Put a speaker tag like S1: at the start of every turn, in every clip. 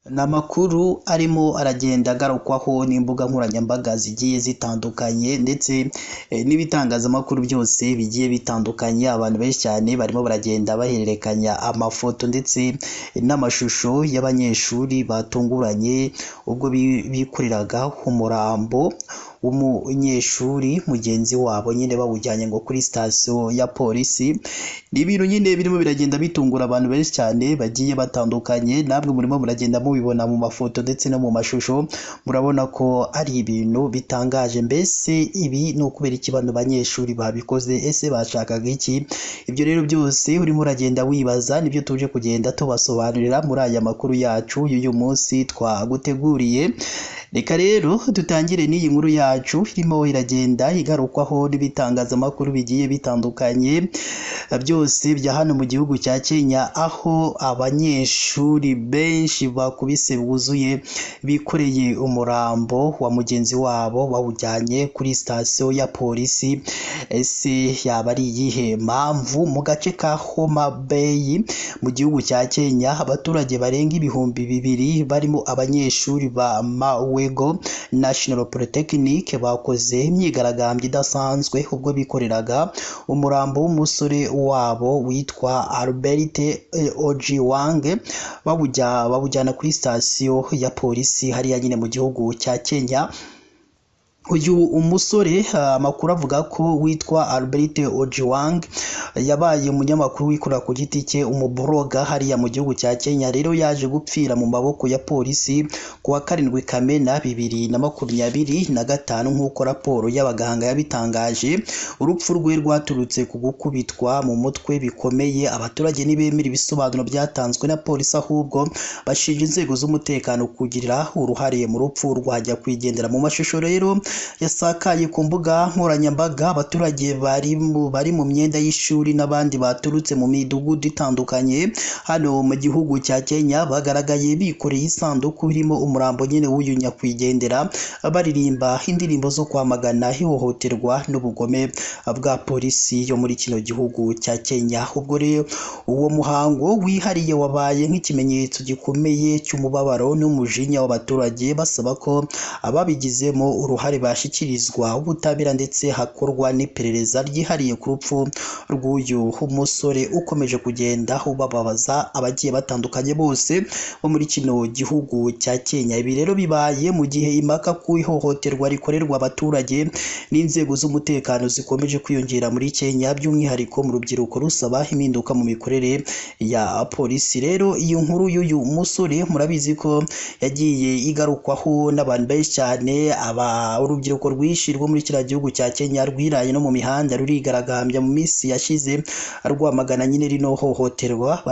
S1: Ni amakuru arimo aragenda agarukwaho n'imbuga nkoranyambaga zigiye zitandukanye ndetse n'ibitangazamakuru byose bigiye bitandukanye. Abantu benshi cyane barimo baragenda bahererekanya amafoto ndetse n'amashusho y'abanyeshuri batunguranye ubwo bikoreraga umurambo w'umunyeshuri mugenzi wabo nyine bawujyanye ngo kuri sitasiyo ya polisi. Ni ibintu nyine birimo biragenda bitungura abantu benshi cyane bagiye batandukanye, namwe murimo muragenda mubibona mu mafoto ndetse no mu mashusho, murabona ko ari ibintu bitangaje. Mbese ibi ni ukubera iki bano banyeshuri babikoze? Ese bashakaga iki? Ibyo rero byose urimo uragenda wibaza, nibyo tuje kugenda tubasobanurira muri aya makuru yacu y'uyu munsi twaguteguriye. Reka rero dutangire n'iyi nkuru yacu irimo iragenda igarukwaho n'ibitangazamakuru bigiye bitandukanye byose bya hano mu gihugu cya Kenya, aho abanyeshuri benshi bakubise buzuye bikoreye umurambo wa mugenzi wabo bawujyanye kuri sitasiyo ya polisi. Ese yaba ari iyihe mpamvu? Mu gace ka Homa Bay mu gihugu cya Kenya, abaturage barenga 2000 barimo abanyeshuri ba Mawego National Polytechnic bakoze imyigaragambyo idasanzwe ubwo bikoreraga umurambo w'umusore wabo witwa Albert Ojwang, bawujyana kuri sitasiyo ya polisi hariya nyine mu gihugu cya Kenya. Uyu umusore amakuru avuga ko witwa Albert Ojwang yabaye umunyamakuru wikorera ku giti cye, umuboroga hariya mu gihugu cya Kenya. Rero yaje gupfira mu maboko ya polisi ku wa 7 Kamena 2025 nk'uko raporo y'abaganga yabitangaje. Urupfu rwe rwaturutse ku gukubitwa mu mutwe bikomeye. Abaturage ntibemera ibisobanuro byatanzwe na polisi, ahubwo bashinja inzego z'umutekano kugira uruhare mu rupfu rwajya kwigendera. Mu mashusho rero yasakaye ku mbuga nkoranyambaga, abaturage bari mu myenda y'ishuri n'abandi baturutse mu midugudu itandukanye hano mu gihugu cya Kenya bagaragaye bikoreye isanduku irimo umurambo nyine w'uyu nyakwigendera, baririmba indirimbo zo kwamagana ihohoterwa n'ubugome bwa polisi yo muri kino gihugu cya Kenya. Ubwo rero uwo muhango wihariye wabaye nk'ikimenyetso gikomeye cy'umubabaro n'umujinya w'abaturage, basaba ko ababigizemo uruhare bashyikirizwa ubutabera ndetse hakorwa n'iperereza ryihariye ku rupfu rw'uyu musore ukomeje kugenda ubababaza abagiye batandukanye bose bo muri kino gihugu cya Kenya. Ibi rero bibaye mu gihe impaka ku ihohoterwa rikorerwa abaturage n'inzego z'umutekano zikomeje kwiyongera muri Kenya, by'umwihariko mu rubyiruko rusaba impinduka mu mikorere ya polisi. Rero iyi nkuru y'uyu musore murabizi ko yagiye igarukwaho n'abantu benshi cyane, urubyiruko rwinshi rwo muri kiriya gihugu cya Kenya rwiraye no mu mihanda rurigaragambya mu minsi yashize rwamagana nyine rino hohoterwa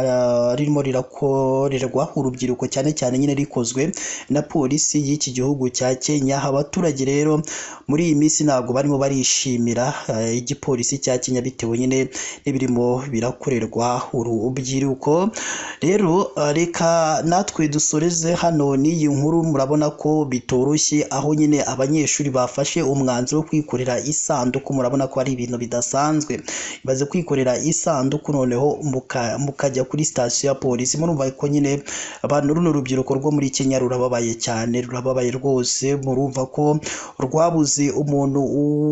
S1: ririmo rirakorerwa urubyiruko, cyane cyane nyine rikozwe na polisi y'iki gihugu cya Kenya. Abaturage rero muri iyi minsi ntabwo barimo barishimira igipolisi cya Kenya bitewe nyine n'ibirimo birakorerwa urubyiruko. Rero reka natwe dusoreze hano n'iyi nkuru, murabona ko bitoroshye aho nyine abanyeshuri bafashe umwanzuro wo kwikorera isanduku. Murabona ko ari ibintu bidasanzwe, baze kwikorera isanduku noneho mukajya kuri sitasiyo ya polisi. Murumva ko nyine abantu, runo rubyiruko rwo muri Kenya rurababaye cyane, rurababaye rwose. Murumva ko rwabuze umuntu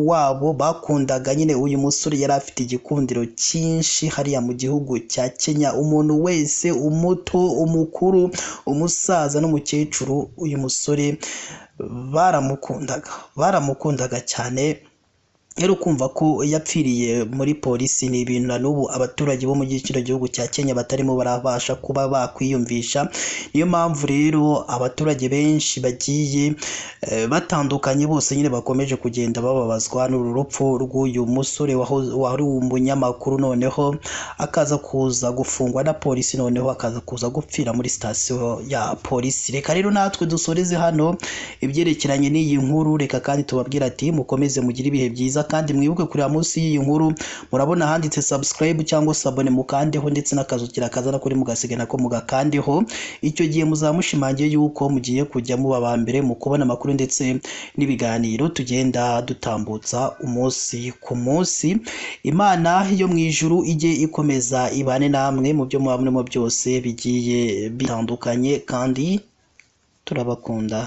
S1: wabo bakundaga nyine. Uyu musore yari afite igikundiro cyinshi hariya mu gihugu cya Kenya, umuntu wese, umuto, umukuru, umusaza n'umukecuru, uyu musore baramukundaga cyane. Rero kumva ko yapfiriye muri polisi ni ibintu na n'ubu abaturage bo muri kino gihugu cya Kenya batarimo barabasha kuba bakwiyumvisha. Niyo mpamvu rero abaturage benshi bagiye batandukanye bose nyine bakomeje kugenda bababazwa n'uru rupfu rw'uyu musore wari umunyamakuru, noneho akaza kuza gufungwa na polisi, noneho akaza kuza gupfira muri sitasiyo ya polisi. Reka rero natwe dusoreze hano ibyerekeranye n'iyi nkuru. Reka kandi tubabwire ati mukomeze mugire ibihe byiza, kandi mwibuke kureba munsi y'iyi nkuru murabona handitse subscribe cyangwa sabone, mukandeho, ndetse n'akazukira kaza kuri mugasigana ko mugakandeho. Icyo gihe muzamushimangiye yuko mugiye kujya muba aba mbere mu kubona amakuru ndetse n'ibiganiro tugenda dutambutsa umunsi ku munsi. Imana yo mu ijuru ijye ikomeza ibane namwe mu byo muba murimo byose bigiye bitandukanye, kandi Turabakunda.